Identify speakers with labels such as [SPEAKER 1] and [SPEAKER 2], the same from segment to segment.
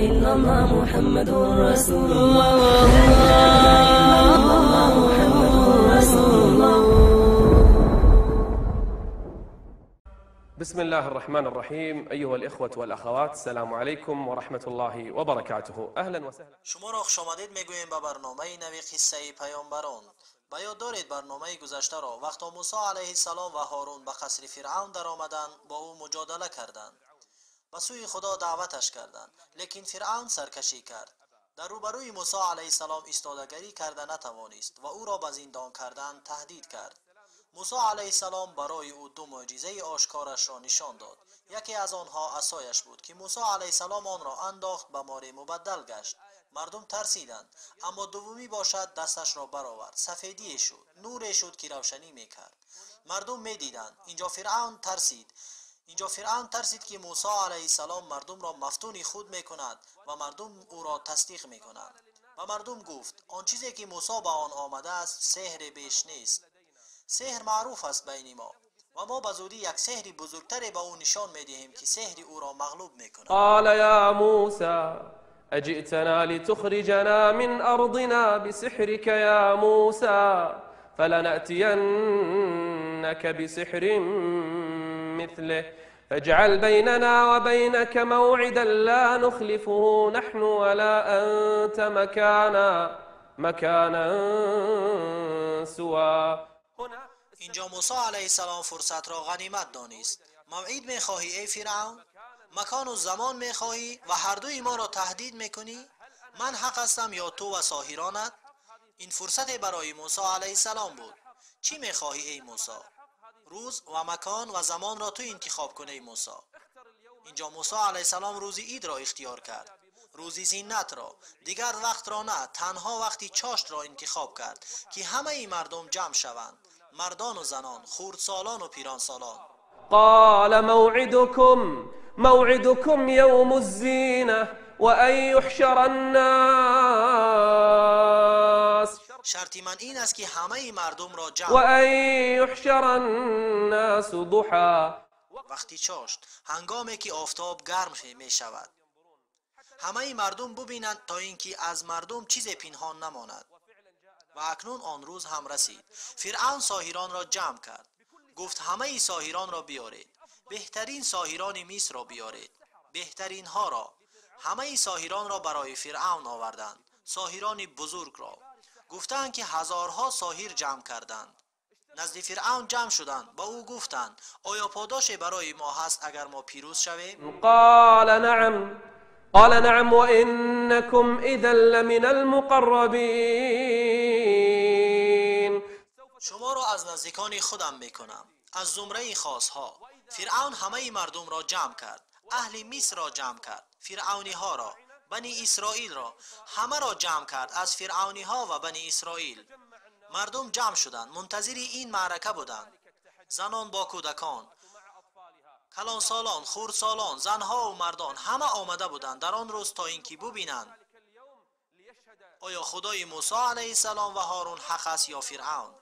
[SPEAKER 1] إلا الله محمد رسول الله لا إله إلا الله محمد رسول الله.
[SPEAKER 2] بسم الله الرحمن الرحيم. أيها الإخوة والأخوات، السلام عليكم ورحمة الله وبركاته. أهلا وسهلا.
[SPEAKER 3] شما را خوش آمدید میگوییم به برنامه نوی قصه پیامبران. به یاد دارید برنامه گذشته را وقتا موسی علیه السلام و هارون به قصر فرعون در آمدند، با او مجادله کردند، به سوی خدا دعوتش کردند، لیکن فرعون سرکشی کرد. در روبروی موسی علیه السلام ایستادگری کرده نتوانست و او را به زندان کردن تهدید کرد. موسی علیه السلام برای او دو معجزه آشکارش را نشان داد. یکی از آنها عصایش بود که موسی علیه السلام آن را انداخت، به مار مبدل گشت. مردم ترسیدند. اما دومی باشد دستش را برآورد، سفیدی شد، نور شد که روشنی میکرد. مردم میدیدند. اینجا فرعون ترسید که موسی علیه السلام مردم را مفتون خود میکند و مردم او را تصدیق میکنند. و مردم گفت آن چیزی که موسی به آن آمده است سحر بیش نیست. سحر معروف است بین ما و ما به زودی یک سحر بزرگتر به او نشان میدهیم که سحر او را مغلوب میکند.
[SPEAKER 2] قال یا موسی اجئتنا لتخرجنا من ارضنا بسحرك یا موسی فلنأتینك بسحر مثله فاجعل بيننا وبينك موعدا لا نخلفه نحن ولا أنت مكانا سوى.
[SPEAKER 3] اینجا موسی علیه السلام فرصت را غنیمت دانست. موعد میخواهی ای فرعون؟ مکان و زمان میخواهی و هر دوی ما را تهدید میکنی؟ من حق هستم یا تو و ساحرانت؟ این فرصت برای موسی علیه السلام بود. چی میخواهی ای موسی؟ روز و مکان و زمان را تو انتخاب کن ای موسی. اینجا موسی علیه السلام روز عید را اختیار کرد، روزی زینت را، دیگر وقت را نه، تنها وقتی چاشت را انتخاب کرد که همه ای مردم جمع شوند، مردان و زنان، خردسالان و پیرانسالان.
[SPEAKER 2] قال موعدكم يوم الزینه وان يحشر الناس.
[SPEAKER 3] شرط من این است که همه مردم را جمع
[SPEAKER 2] وان يحشر الناس ضحى.
[SPEAKER 3] وقتی چاشت، هنگامی که آفتاب گرم می شود، همه مردم ببینند تا اینکه از مردم چیز پنهان نماند. و اکنون آن روز هم رسید. فرعون ساحران را جمع کرد. گفت همه ساحران را بیارید، بهترین ساحران مصر را بیارید، بهترین ها را. همه ساحران را برای فرعون آوردند، ساحران بزرگ را. گفتند که هزارها ساحر جمع کردند. نزد فرعون جمع شدند، با او گفتند آیا پاداش برای ما هست اگر ما پیروز شویم؟
[SPEAKER 2] قال نعم وإنكم إذا لمن المقربین.
[SPEAKER 3] شما را از نزدیکان خودم میکنم، از زمره خاصها. فرعون همه مردم را جمع کرد، اهل مصر را جمع کرد، فرعونی ها را، بنی اسرائیل را، همه را جمع کرد، از فرعونی ها و بنی اسرائیل. مردم جمع شدند، منتظر این معرکه بودند. زنان با کودکان، کلانسالان، خردسالان، زنها و مردان همه آمده بودند در آن روز تا اینکه ببینند آیا خدای موسی علیه السلام و هارون حق است یا فرعون.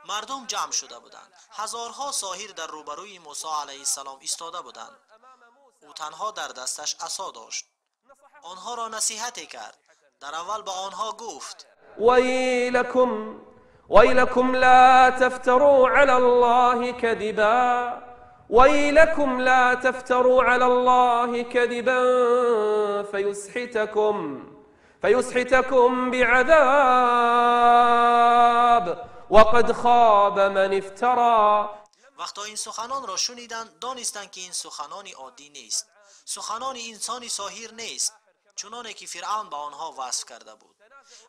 [SPEAKER 3] مردم جمع شده بودند. هزارها ساحر در روبروی موسی علیه السلام ایستاده بودند. او تنها در دستش عصا داشت. آنها را نصیحت کرد. در اول به آنها گفت
[SPEAKER 2] ویلکم لا تفتروا علی الله كذبا ويلكم لا تفتروا على الله كذبا فيسحتكم بعذاب وقد خاب من افترى.
[SPEAKER 3] وقتا این سخنان را شنیدند دانستند که این سخنان عادی نیست، سخنان انسان ساحر نیست، چنانه که فرعون به آنها وصف کرده بود.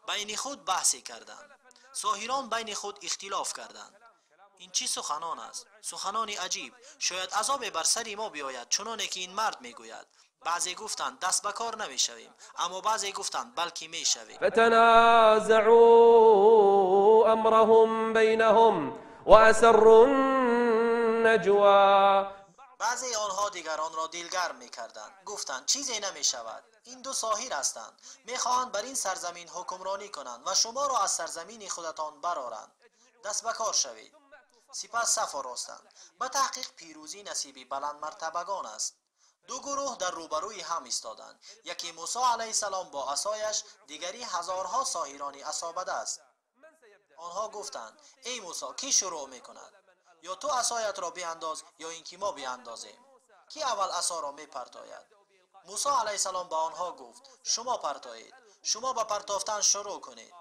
[SPEAKER 3] بین خود بحثی کردند. ساحران بین خود اختلاف کردند. این چی سخنان است؟ سخنان عجیب. شاید عذاب بر سر ما بیاید چنانه که این مرد میگوید. بعضی گفتند دست به کار نمیشویم، اما بعضی گفتند بلکه میشویم.
[SPEAKER 2] فتنازعوا امرهم بینهم واسروا النجوا.
[SPEAKER 3] بعضی آنها دیگران را دلگرم میکردند. گفتند چیزی نمیشود، این دو ساحر هستند، میخواهند بر این سرزمین حکمرانی کنند و شما را از سرزمین خودتان برآرند. دست به کار شوید. سپس صف آراستند. به تحقیق پیروزی نصیب بلند مرتبگان است. Ду гурӯҳ дар рӯбарӯи ҳам истоданд. Яке Мусо алайҳиссалом бо асояш, дигари ҳазорҳо соҳирони асобадаст. Онҳо гуфтанд: эй Мусо, кӣ шурӯъ мекунад? Ё ту асоятро биандоз, ё ин ки мо биандозем. Кӣ аввал асоро мепартояд? Мусо алайҳиссалом ба онҳо гуфт: шумо партоед. Шумо ба партофтан шурӯъ кунед.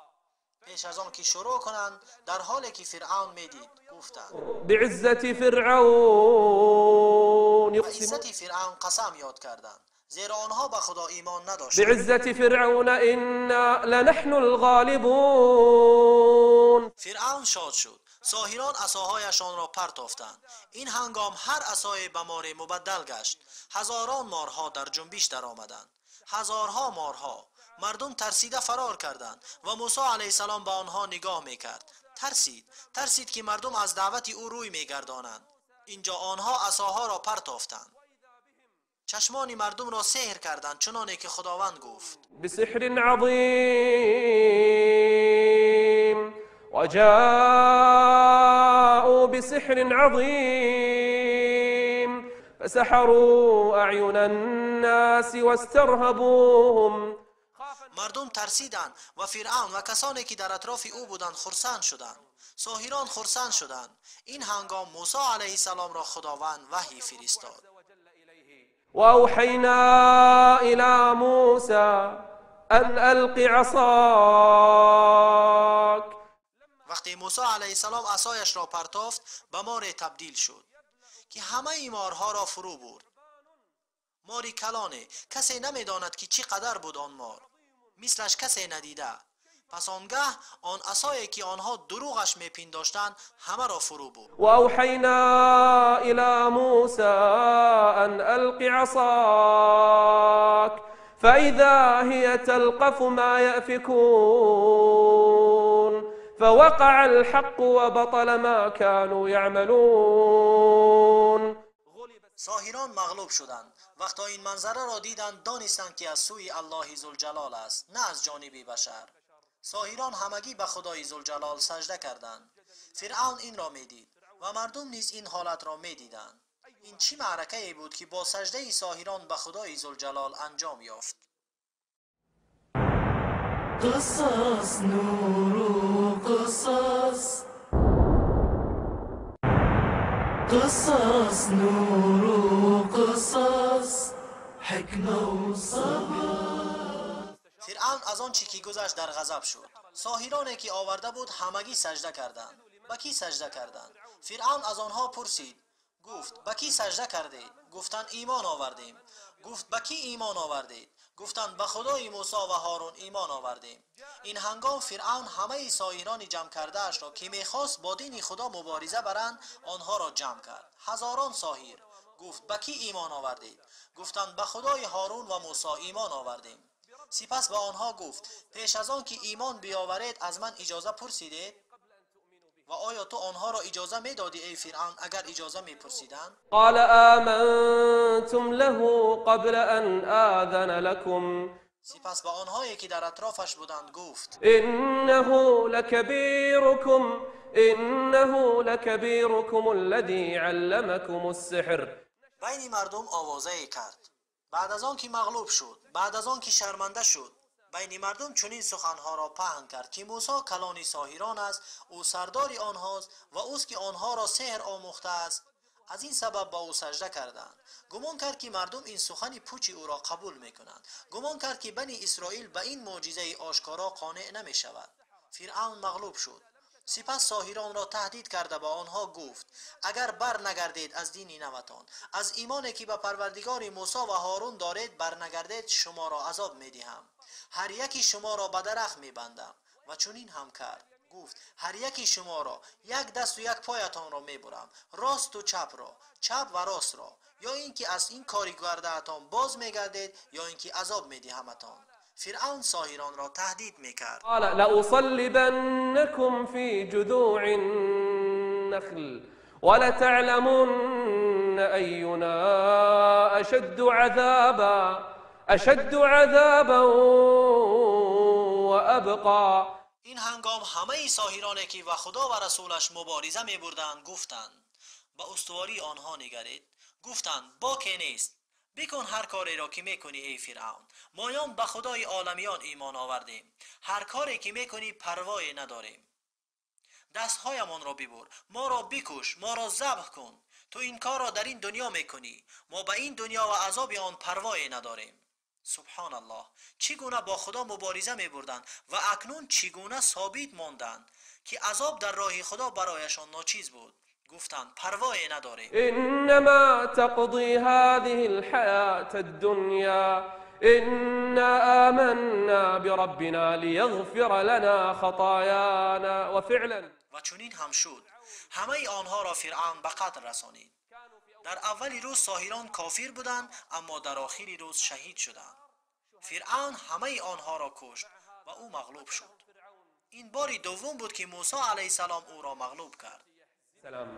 [SPEAKER 3] Пеш аз он ки шурӯъ кунанд, дар ҳоле ки Фиръавн медид, гуфтанд:
[SPEAKER 2] بعزة فرعون
[SPEAKER 3] ба иззати Фиръавн қасам ёд карданд, зеро онҳо ба Худо имон надоштанд.
[SPEAKER 2] بعزة فرعون إنا لنحن الغالبون.
[SPEAKER 3] Фиръавн шод шуд. Соҳирон асоҳояшонро партофтанд. Ин ҳангом ҳар асое ба море мубаддал гашт. Ҳазорон морҳо дар ҷунбиш даромаданд. Ҳазорҳо морҳо. Мардум тарсида фарор карданд ва Мусо алайҳиссалом ба онҳо нигоҳ мекард. Тарсид, тарсид ки мардум аз даъвати ӯ рӯй мегардонанд. Инҷо онҳо асоҳоро партофтанд. Чашмони мардумро сеҳр карданд, чуноне ки Худованд гуфт.
[SPEAKER 2] بسحر عظيم وجاءوا بسحر عظيم فسحروا أعين الناس واسترهبوهم.
[SPEAKER 3] Мардум тарсиданд ва Фиръавн ва касоне ки дар атрофи ӯ буданд хурсанд шуданд. Соҳирон хурсанд шуданд. Ин ҳангом Мусо алайҳиссаломро Худованд ваҳй фиристод.
[SPEAKER 2] وأوحينا إلى موسى أن ألق عصاك.
[SPEAKER 3] Вақте Мусо алайҳиссалом асояшро партофт, ба море табдил шуд, ки ҳамаи морҳоро фурӯ бурд. Мори калоне, касе намедонад ки чӣ қадар буд он мор, мислаш касе надида. Пас он гаҳ он асое ки онҳо дурӯғаш мепиндоштанд, ҳамаро фурӯ бурд.
[SPEAKER 2] وأوحينا إلى موسى أن ألق عصاك فإذا هي تلقف ما يأفكون فوقع الحق وبطل ما كانوا يعملون.
[SPEAKER 3] Соҳирон мағлуб шуданд. Вақто ин манзараро диданд, донистанд ки аз сӯи Аллоҳи Зулҷалол аст, на аз ҷониби башар. Соҳирон ҳамагӣ ба Худои Зулҷалол сажда карданд. Фиръавн инро медид ва мардум низ ин ҳолатро медиданд. Ин чӣ маъракае буд, ки бо саждаи соҳирон ба Худои Зулҷалол анҷом ёфт?
[SPEAKER 1] قصص نور قصص قصص نور قصص حكمة وصبر.
[SPEAKER 3] Фиръавн аз он чӣ ки гузашт дар ғазаб шуд. Соҳироне ки оварда буд ҳамагӣ сажда карданд. Ба кӣ сажда карданд? Фиръавн аз онҳо пурсид. Гуфт: ба кӣ сажда кардед? Гуфтанд: имон овардем. Гуфт: ба кӣ имон овардед? Гуфтанд: ба Худои Мусо ва Ҳорун имон овардем. Ин ҳангом Фиръавн ҳамаи соҳирони ҷамъ кардаашро, ки мехост бо дини Худо мубориза баранд, онҳоро ҷамъ кард. Ҳазорон соҳир. Гуфт: ба кӣ имон овардед? Гуфтанд: ба Худои Ҳорун ва Мусо имон овардем. Сипас ба онҳо гуфт: пеш аз он ки имон биёваред, аз ман иҷоза пурсидед? Ва оё ту онҳоро иҷоза медодӣ, эй Фиръавн, агар иҷоза мепурсиданд?
[SPEAKER 2] قال آمنتم له قبل أن آذن لكم.
[SPEAKER 3] Сипас ба онҳое ки дар атрофаш буданд гуфт:
[SPEAKER 2] إنه لكبيركم إنه لكبيركم الذي علمكم السحر.
[SPEAKER 3] Байни мардум овозае кард. Баъд аз он ки мағлуб шуд, баъд аз он ки шарманда шуд, байни мардум чунин суханҳоро паҳн кард, ки Мусо калони соҳирон аст, ӯ сардори онҳост ва ӯст ки онҳоро сеҳр омӯхтааст. Аз ин сабаб ба ӯ сажда карданд. Гумон кард ки мардум ин сухани пучи ӯро қабул мекунанд. Гумон кард ки Бани Исроил ба ин мӯъҷизаи ошкоро қонеъ намешавад. Фиръавн мағлуб шуд. Сипас соҳиронро таҳдид карда ба онҳо гуфт: агар бар нагардед аз дини наватон, аз имоне ки ба Парвардигори Мусо ва Ҳорун доред бар нагардед, шуморо азоб медиҳам. Ҳар яки шуморо ба дарахт мебандам. Ва чунин ҳам кард. Гуфт: ҳар яки шуморо як дасту як поятонро мебурам, росту чапро, чап ва ростро, ё ин ки аз ин кори кардаатон боз мегардед, ё ин ки азоб медиҳаматон. Фиръавн соҳиронро таҳдид мекард.
[SPEAKER 2] قال لأصلبنكم في جذوع النخل ولتعلمن أينا أشد عذابا أشد عذابا وأبقى.
[SPEAKER 3] Ин ҳангом ҳамаи соҳироне ки ва Худо ва расулаш мубориза мебурданд гуфтанд: ба устувории онҳо нигаред. Гуфтанд: боке нест, Бикун ҳар кореро ки мекунӣ, эй Фиръавн. Моён ба Худои оламиён имон овардем. Ҳар коре ки мекунӣ парвое надорем. Дастҳоямонро бибур, моро бикуш, моро забҳ кун. Ту ин корро дар ин дунё мекунӣ. Мо ба ин дунё ва азоби он парвое надорем. Субҳоналлоҳ, чӣ гуна бо Худо мубориза мебурданд ва акнун чӣ гуна собит монданд, ки азоб дар роҳи Худо барояшон ночиз буд. Гуфтанд: парвое надорем.
[SPEAKER 2] إنما تقضي هذه الحياة الدنيا إنا آمنا بربنا ليغفر لنا خطايانا. وفعلا
[SPEAKER 3] ва чунин ҳам шуд. Ҳамаи онҳоро Фиръавн ба қатл расонид. Дар аввали рӯз соҳирон кофир буданд, аммо дар охири рӯз шаҳид шуданд. Фиръавн ҳамаи онҳоро кушт ва ӯ мағлуб шуд. Ин бори дуввум буд, ки Мусо алайҳиссалом ӯро мағлуб кард.
[SPEAKER 2] سلام.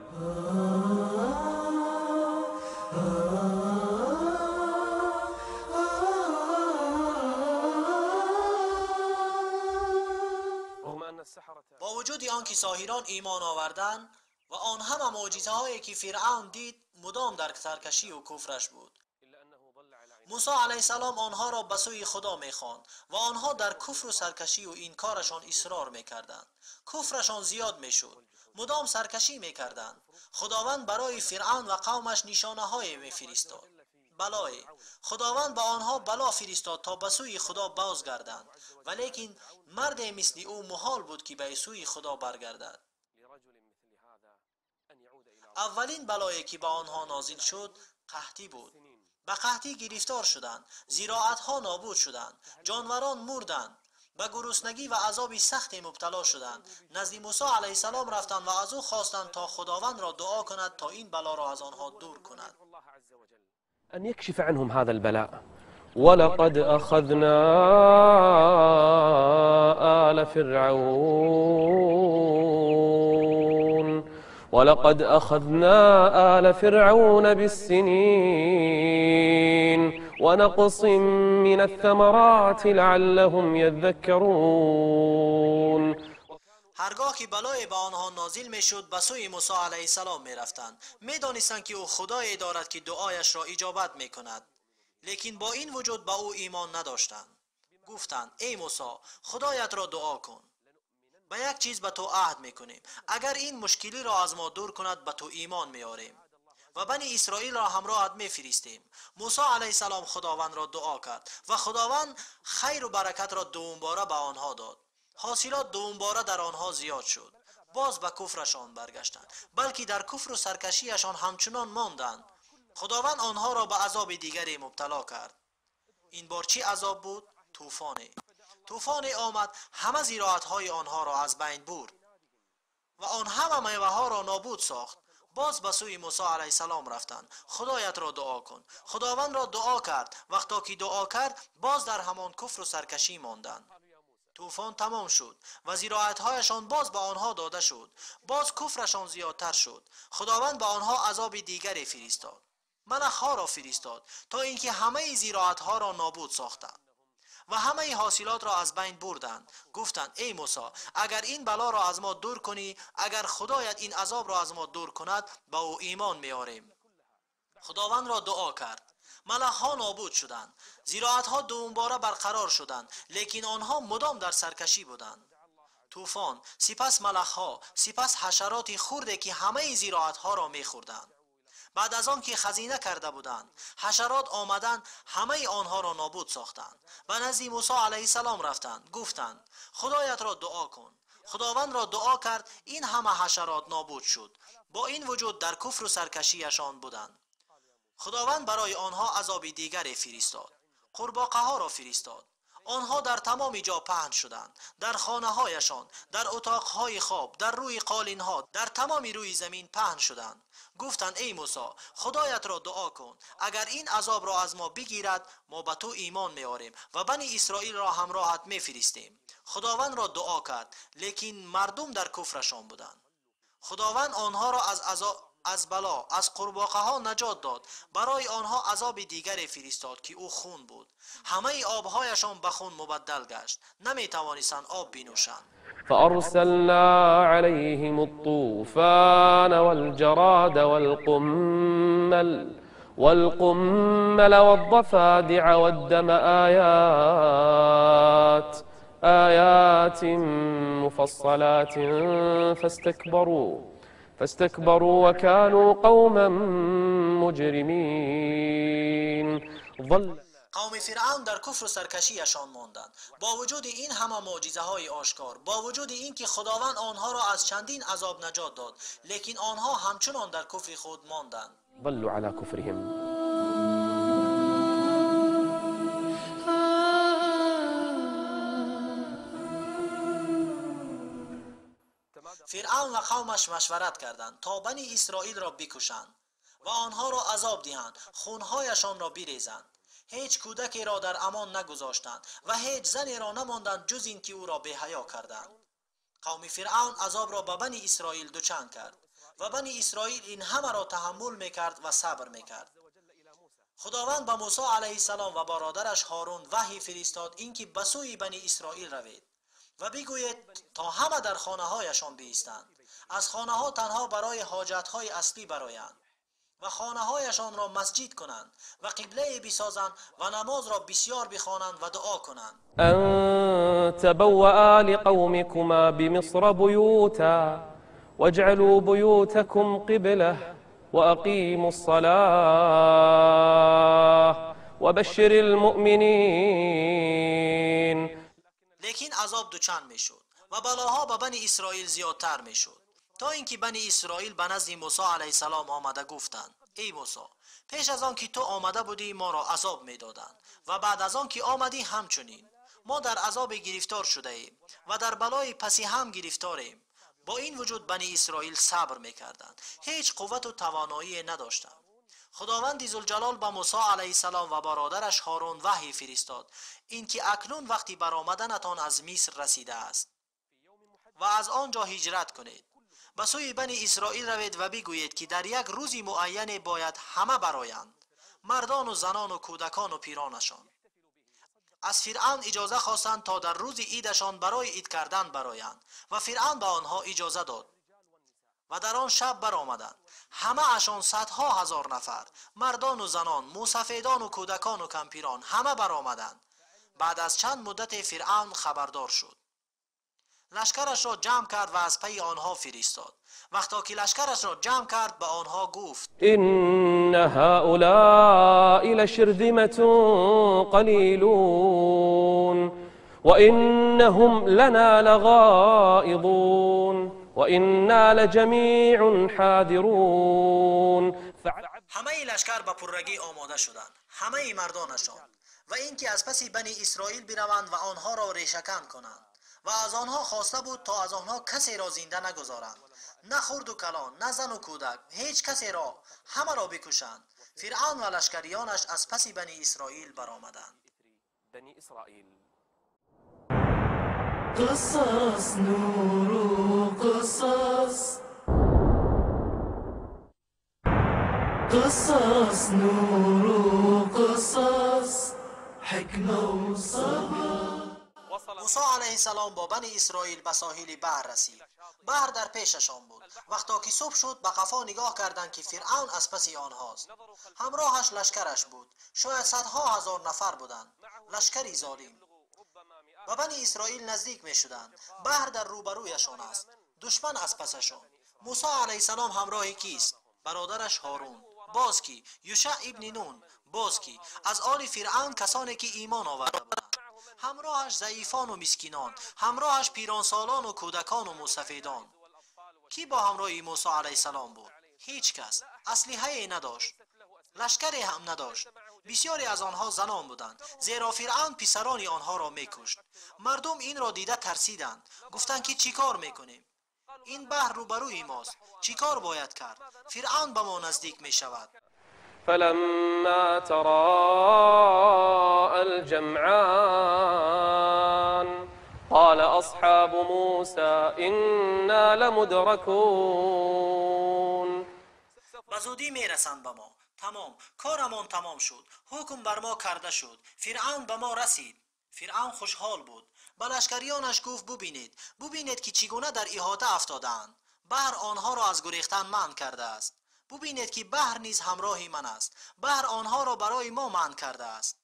[SPEAKER 2] رغم أن السحرة
[SPEAKER 3] бо вуҷуди он ки соҳирон имон оварданд ва он ҳама мӯъҷизаҳое ки Фиръавн дид, мудом дар саркашию куфраш буд.
[SPEAKER 2] إلا أنه ظل على
[SPEAKER 3] Мусо алайҳиссалом онҳоро ба сӯи Худо мехонд ва онҳо дар куфру саркашию инкорашон исрор мекарданд. Куфрашон зиёд мешуд, мудом саркашӣ мекарданд. Худованд барои Фиръавн ва қавмаш нишонаҳое мефиристод, балое. Худованд ба онҳо бало фиристод, то ба сӯи Худо бозгарданд, валекин марде мисли ӯ муҳол буд, ки ба сӯи Худо баргардад.
[SPEAKER 2] لرجل مثل هذا أن يعود إلى
[SPEAKER 3] Аввалин балое, ки ба онҳо нозил шуд, қаҳтӣ буд. Ба қаҳтӣ гирифтор шуданд, зироатҳо нобуд шуданд, ҷонварон мурданд, ба гуруснагӣ ва азоби сахте мубтало шуданд. Назди Мусо алайҳиссалом рафтанд ва аз ӯ хостанд, то Худовандро дуо кунад, то ин балоро аз онҳо дур кунад.
[SPEAKER 2] الله عز وجل أن يكشف عنهم هذا البلاء. ولقد أخذنا آل فرعون ولقد أخذنا آل فرعون بالسنين ونقص من الثمرات لعلهم يذكرون.
[SPEAKER 3] Ҳаргоҳ ки балое ба онҳо нозил мешуд, ба сӯи Мусо алайҳиссалом мерафтанд. Медонистанд, ки ӯ худое дорад, ки дуояшро иҷобат мекунад, лекин бо ин вуҷуд ба ӯ имон надоштанд. Гуфтанд: эй Мусо, худоятро дуо кун. Ба як чиз ба ту аҳд мекунем: агар ин мушкилиро аз мо дур кунад, ба ту имон меорем ва Бани Исроилро ҳамроҳат мефиристем. Мусо алайҳиссалом Худовандро дуо кард ва Худованд хайру баракатро дуввумбора ба онҳо дод. Ҳосилот дуввумбора дар онҳо зиёд шуд. Боз ба куфрашон баргаштанд, балки дар куфру саркашиашон ҳамчунон монданд. Худованд онҳоро ба азоби дигаре мубтало кард. Ин бор чӣ азоб буд? Тӯфоне. Тӯфоне омад, ҳама зироатҳои онҳоро аз байн бурд ва он ҳама меваҳоро нобуд сохт. Боз ба сӯи Мусо алайҳиссалом рафтанд: худоятро дуо кун. Худовандро дуо кард. Вақто ки дуо кард, боз дар ҳамон куфру саркашӣ монданд. Тӯфон тамом шуд ва зироатҳояшон боз ба онҳо дода шуд. Боз куфрашон зиёдтар шуд. Худованд ба онҳо азоби дигаре фиристод, малахҳоро фиристод, то ин ки ҳамаи зироатҳоро нобуд сохтанд ва ҳамаи ҳосилотро аз байн бурданд. Гуфтанд: эй Мусо, агар ин балоро аз мо дур кунӣ, агар худоят ин азобро аз мо дур кунад, ба ӯ имон меорем. Худовандро дуо кард. Малахҳо нобуд шуданд, зироатҳо дуввумбора барқарор шуданд, лекин онҳо мудом дар саркашӣ буданд. Тӯфон, сипас малахҳо, сипас ҳашароти хурде, ки ҳамаи зироатҳоро мехӯрданд. Баъд аз он ки хазина карда буданд, ҳашарот омаданд, ҳамаи онҳоро нобуд сохтанд. Ба назди Мусо алайҳиссалом рафтанд, гуфтанд: худоятро дуо кун. Худовандро дуо кард, ин ҳама ҳашарот нобуд шуд. Бо ин вуҷуд дар куфру саркашиашон буданд. Худованд барои онҳо азоби дигаре фиристод, қурбоқаҳоро фиристод. Онҳо дар тамоми ҷо паҳн шуданд: дар хонаҳояшон, дар утоқҳои хоб, дар рӯи қолинҳо, дар тамоми рӯи замин паҳн шуданд. Гуфтанд: эй Мусо, худоятро дуо кун. Агар ин азобро аз мо бигирад, мо ба ту имон меорем ва Бани Исроилро ҳамроҳат мефиристем. Худовандро дуо кард, лекин мардум дар куфрашон буданд. Худованд онҳоро аз бало, аз қурбоқаҳо наҷот дод. Барои онҳо азоби дигаре фиристод, ки ӯ хун буд. Ҳамаи обҳояшон ба хун мубаддал гашт, наметавонистанд об бинӯшанд.
[SPEAKER 2] فأرسلنا عليهم الطوفان والجراد والقمل والقمل والضفادع والدم آيات مفصلات فاستكبروا وكانوا قوما مجرمين.
[SPEAKER 3] قوم فرعون در کفر و سرکشیشان ماندند. با وجود این همه معجزه های آشکار، با وجود اینکه خداوند آنها را از چندین عذاب نجات داد، لیکن آنها همچنان در کفر خود ماندند.
[SPEAKER 2] ظلوا على كفرهم.
[SPEAKER 3] فرعون و قومش مشورت کردند تا بنی اسرائیل را بکشند و آنها را عذاب دهند، خونهایشان را بریزند. هیچ کودکی را در امان نگذاشتند و هیچ زنی را نماندند جز اینکه او را بی حیا کردند. قوم فرعون عذاب را به بنی اسرائیل دوچند کرد و بنی اسرائیل این همه را تحمل میکرد و صبر میکرد. خداوند به موسی علیه السلام و برادرش هارون وحی فرستاد اینکه به سوی بنی اسرائیل روید و بگویید تا همه در خانه هایشان بایستند، از خانه ها تنها برای حاجت های اصلی برایند و خانه هایشان را مسجد کنند و قبله بسازند و نماز را بسیار بخوانند و دعا کنند.
[SPEAKER 2] أن تبوأ لقومكما بمصر بيوتا واجعلوا بيوتكم قبلة وأقيموا الصلاة وبشر المؤمنين.
[SPEAKER 3] لیکن عذاب دوچند میشد و بلاها به بنی اسرائیل زیادتر میشد، تا اینکه بنی اسرائیل به نزد موسی علیه السلام آمده گفتند: ای موسی، پیش از آن که تو آمده بودی ما را عذاب میدادند و بعد از آن که آمدی همچنین. ما در عذاب گرفتار شده ایم و در بلای پسی هم گرفتاریم. با این وجود بنی اسرائیل صبر میکردند، هیچ قوت و توانایی نداشتند. خداوند ذوالجلال به موسی علیه السلام و برادرش هارون وحی فرستاد اینکه اکنون وقتی برآمدنتان از مصر رسیده است و از آنجا هجرت کنید، به سوی بنی اسرائیل روید و بگویید که در یک روز معین باید همه برایند، مردان و زنان و کودکان و پیرانشان. از فرعون اجازه خواستند تا در روز عیدشان برای عید کردن برایند و فرعون به آنها اجازه داد و در آن شب برآمدند. همه اشان صدها هزار نفر، مردان و زنان، موسفیدان و کودکان و کمپیران، همه برآمدند. بعد از چند مدت فرعون خبردار شد، لشکرش را جمع کرد و از پی آنها فرستاد. وقتا که لشکرش را جمع کرد به آنها گفت:
[SPEAKER 2] إن هؤلاء لشرذمة قليلون وإنهم لنا لغائظون وإنا لجميع حاذرون.
[SPEAKER 3] همه لشکر به پررگی آماده شدند، همه مردانشان، و اینکه از پس بنی اسرائیل بروند و آنها را ریشه‌کن کنند. و از آنها خواسته بود تا از آنها کسی را زنده نگذارند، نه خرد و کلان، نه زن و کودک، هیچ کسی را، همه را بکشند. فرعون و لشکریانش از پس بنی اسرائیل برآمدند.
[SPEAKER 1] قصص نور و قصص، قصص نور و قصص، حکمه و صبر.
[SPEAKER 3] موسی علیه السلام با بنی اسرائیل به ساحل بحر رسید. بحر در پیششان بود. وقتا که صبح شد به قفا نگاه کردند که فرعون از پس آنهاست. همراهش لشکرش بود، شاید صدها هزار نفر بودند، لشکری ظالم. به بنی اسرائیل نزدیک می شدند. بحر در روبرویشان است، دشمن از پسشان. موسی علیه السلام همراه کیست؟ برادرش هارون. باز کی؟ یوشع ابن نون. باز کی؟ از آل فرعون کسانی که ایمان آورده بودند. همراهش ضعیفان و مسکینان، همراهش پیرانسالان و کودکان و موسفیدان. کی با همراهی موسی علیه السلام بود؟ هیچ کس. اسلحه نداشت، لشکری هم نداشت. بسیاری از آنها زنان بودند، زیرا فرعون پسران آنها را میکشت. مردم این را دیده ترسیدند، گفتند که چیکار میکنیم؟ این بحر روبروی ماست، چیکار باید کرد؟ فرعون به ما نزدیک میشود.
[SPEAKER 2] فلما تراءى الجمعان قال أصحاب موسى إنا لمدركون.
[SPEAKER 3] به زودی میرسند به ما. تمام، کارمان تمام شد، حکم بر ما کرده شد، فرعون به ما رسید. فرعون خوشحال بود. به لشکریانش گفت: ببینید، ببینید که چگونه در احاطه افتادند. بحر آنها را از گریختن منع کرده است. Бубинед ки баҳр низ ҳамроҳи ман аст. Баҳр онҳоро барои мо манъ кардааст.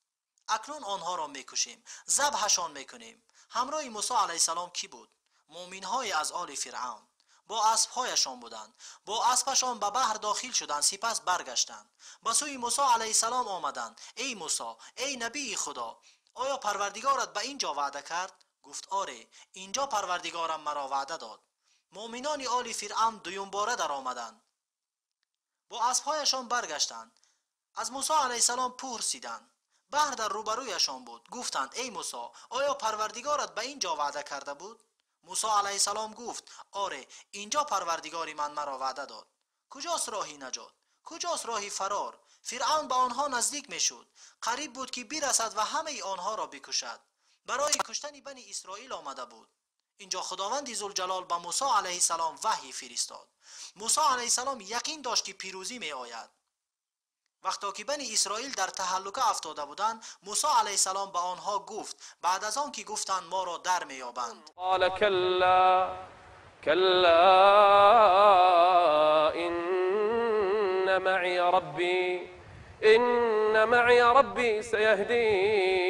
[SPEAKER 3] Акнун онҳоро мекушем, забҳашон мекунем. Ҳамроҳи Мусо алайҳиссалом кӣ буд? Муъминҳое аз оли Фиръавн. Бо аспҳояшон буданд. Бо аспашон ба баҳр дохил шуданд, сипас баргаштанд. Ба сӯи Мусо алайҳиссалом омаданд. Эй Мусо, эй набии Худо, оё Парвардигорат ба ин ҷо ваъда кард? Гуфт оре, ин ҷо Парвардигорам маро ваъда дод. Муъминони оли Фиръавн дуюмбора даромаданд. Бо аспҳояшон баргаштанд. Аз Мусо алайҳиссалом пурсиданд. Баҳр дар рӯбарӯяшон буд. Гуфтанд: эй Мусо, оё Парвардигорат ба ин ҷо ваъда карда буд? Мусо алайҳиссалом гуфт: оре, ин ҷо Парвардигори ман маро ваъда дод. Куҷост роҳи наҷот? Куҷост роҳи фарор? Фиръавн ба онҳо наздик мешуд. Қариб буд ки бирасад ва ҳамаи онҳоро бикушад. Барои куштани бани Исроил омада буд. Инҷо Худованди Зулҷалол ба Мусо алайҳиссалом ваҳй фиристод. Мусо алайҳиссалом яқин дошт ки пирӯзӣ меояд. Вақто ки бани Исроил дар таҳаллука афтода буданд, Мусо алайҳиссалом ба онҳо гуфт, баъд аз он ки гуфтанд моро дар меёбанд.
[SPEAKER 2] قال كلا كلا إن معي ربي إن معي ربي سيهدين.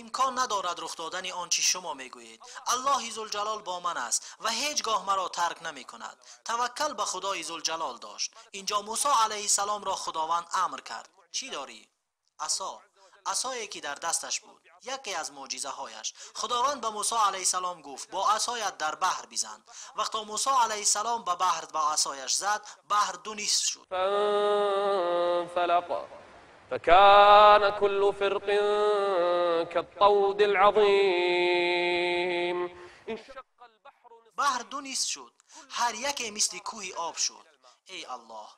[SPEAKER 3] Имкон надорад рух додани он чи шумо мегӯед. Аллоҳи Зулҷалол бо ман аст ва ҳеҷ гоҳ маро тарк намекунад. Таваккал ба Худои Зулҷалол дошт. Инҷо Мусо алайҳиссаломро Худованд амр кард. Чӣ дорӣ? Асо. Асое ки дар дасташ буд, яке аз мӯъҷизаҳояш. Худованд ба Мусо алайҳиссалом гуфт: бо асоят дар баҳр бизан. Вақто Мусо алайҳиссалом ба баҳр бо асояш зад, баҳр ду нисф шуд.
[SPEAKER 2] فانفلق فكان كل فرق كالطود العظيم.
[SPEAKER 3] баҳр ду нисф шуд, ҳар яке мисли кӯҳи об шуд. Эй Аллоҳ,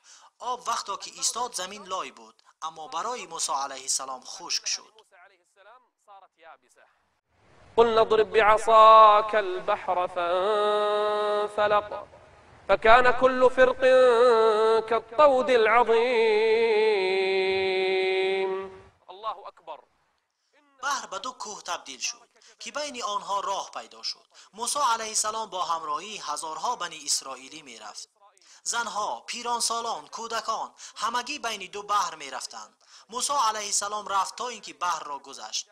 [SPEAKER 3] об вақто ки истод замин лой буд, аммо барои Мусо алайҳиссалом хушк шуд.
[SPEAKER 2] قلنا اضرب بعصاك البحر فانفلق فكان كل فرق كالطود العظيم. الله أكبر.
[SPEAKER 3] баҳр ба ду кӯҳ табдил шуд ки байни онҳо роҳ пайдо шуд. Мусо алайҳиссалом бо ҳамроҳии ҳазорҳо бани исроилӣ мерафт. Занҳо, пиронсолон, кӯдакон ҳамагӣ байни ду баҳр мерафтанд. Мусо алайҳиссалом рафт то ин ки баҳрро гузашт.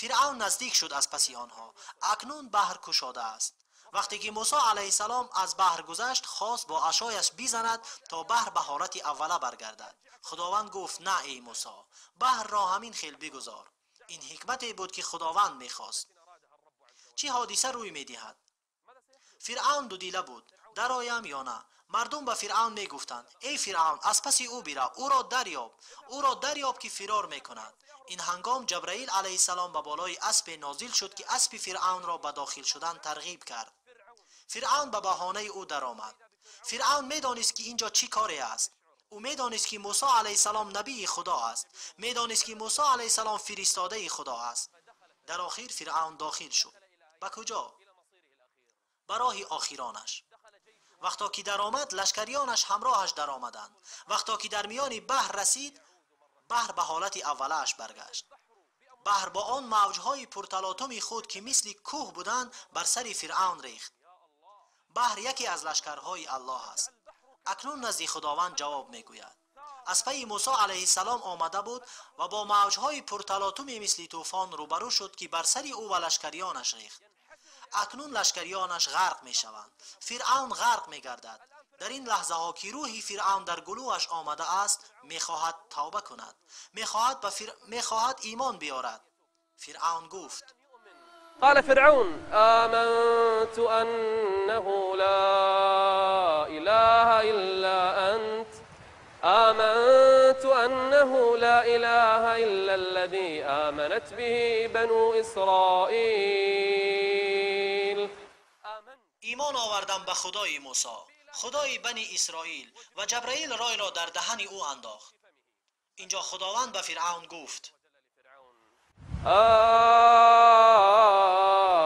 [SPEAKER 3] Фиръавн наздик шуд аз паси онҳо. Акнун баҳр кушодааст. Вақте ки Мусо алайҳиссалом аз баҳр гузашт, хост бо ашояш бизанад то баҳр ба ҳолати аввала баргардад. Худованд гуфт: на, эй Мусо, баҳрро ҳамин хел бигузор. Ин ҳикмате буд ки Худованд мехост. Чӣ ҳодиса рӯй медиҳад? Фиръавн дудила буд: дароям ё на? Мардум ба Фиръавн мегуфтанд: эй Фиръавн, аз паси ӯ бирав, ӯро дарёб, ӯро дарёб ки фирор мекунад. Ин ҳангом Ҷабраил алайҳиссалом ба болои аспе нозил шуд ки аспи Фиръавнро ба дохил шудан тарғиб кард. Фиръавн ба баҳонаи ӯ даромад. Фиръавн медонист ки ин ҷо чӣ коре аст. Ӯ медонист ки Мусо алайҳиссалом набии Худо аст. Медонист ки Мусо алайҳиссалом фиристодаи Худо аст. Дар охир Фиръавн дохил шуд. Ба куҷо? Ба роҳи охиронаш. Вақто ки даромад, лашкариёнаш ҳамроҳаш даромаданд. Вақто ки дар миёни баҳр расид, баҳр ба ҳолати аввалааш баргашт. Баҳр бо он мавҷҳои пурталотуми худ ки мисли кӯҳ буданд, бар сари Фиръавн рехт. Баҳр яке аз лашкарҳои Аллоҳ аст. Акнун назди Худованд ҷавоб мегӯяд. Аз пайи Мусо алайҳиссалом омада буд ва бо мавҷҳои пурталотуми мисли тӯфон рӯбарӯ шуд ки бар сари ӯ ва лашкариёнаш рехт. Акнун лашкариёнаш ғарқ мешаванд. Фиръавн ғарқ мегардад. Дар ин лаҳзаҳо ки рӯҳи Фиръавн дар гулӯяш омадааст, мехоҳад тавба кунад, мехоҳад имон биёрад. Фиръавн гуфт:
[SPEAKER 2] قال فرعون: آمنت أنه لا إله إلا أنت آمنت أنه لا إله إلا الذي آمنت به بنو إسرائيل.
[SPEAKER 3] ایمان آوردم به خدای موسی، خدای بنی اسرائیل. و جبرئیل رای را در دهن او انداخت. اینجا خداوند به فرعون گفت: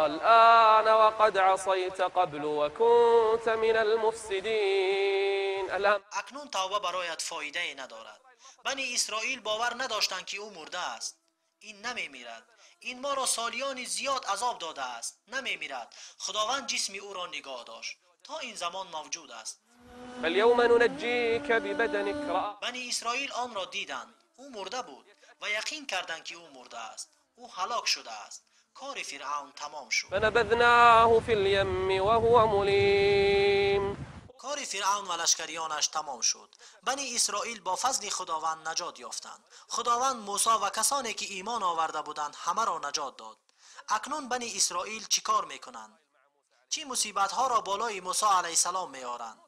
[SPEAKER 2] الآن وقد عصيت قبل وكنت من المفسدين.
[SPEAKER 3] اکنون توبه برایت فایده ندارد. بنی اسرائیل باور نداشتند که او مرده است. این نمیمیرد. این ما را سالیان زیاد عذاب داده است. نمیمیرد. خداوند جسم او را نگاه داشت То ин замон мавҷуд аст.
[SPEAKER 2] فاليوم ننجيك ببدنك رأى
[SPEAKER 3] Бани Исроил онро диданд. Ӯ мурда буд ва яқин карданд, ки ӯ мурда аст. Ӯ ҳалок шудааст. Кори Фиръавн тамом шуд.
[SPEAKER 2] فنبذناه في اليم وهو مليم.
[SPEAKER 3] Кори Фиръавн ва лашкариёнаш тамом шуд. Бани Исроил бо фазли Худованд наҷот ёфтанд. Худованд Мусо ва касоне ки имон оварда буданд, ҳамаро наҷот дод. Акнун Бани Исроил чӣ кор мекунанд? Чӣ мусибатҳоро болои Мусо алайҳиссалом меоранд?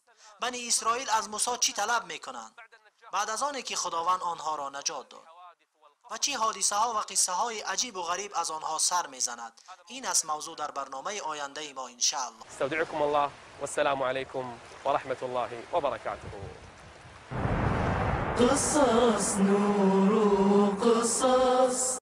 [SPEAKER 3] Бани Исроил аз Мусо чӣ талаб мекунанд баъд аз оне ки Худованд онҳоро наҷот дод? Ва чӣ ҳодисаҳо ва қиссаҳои аҷибу ғариб аз онҳо сар мезанад? Ин аст мавзӯъ дар барномаи ояндаи мо, иншааллоҳ.
[SPEAKER 2] استودعكم الله والسلام عليكم ورحمة الله وبركاته.
[SPEAKER 1] قصص نور قصص.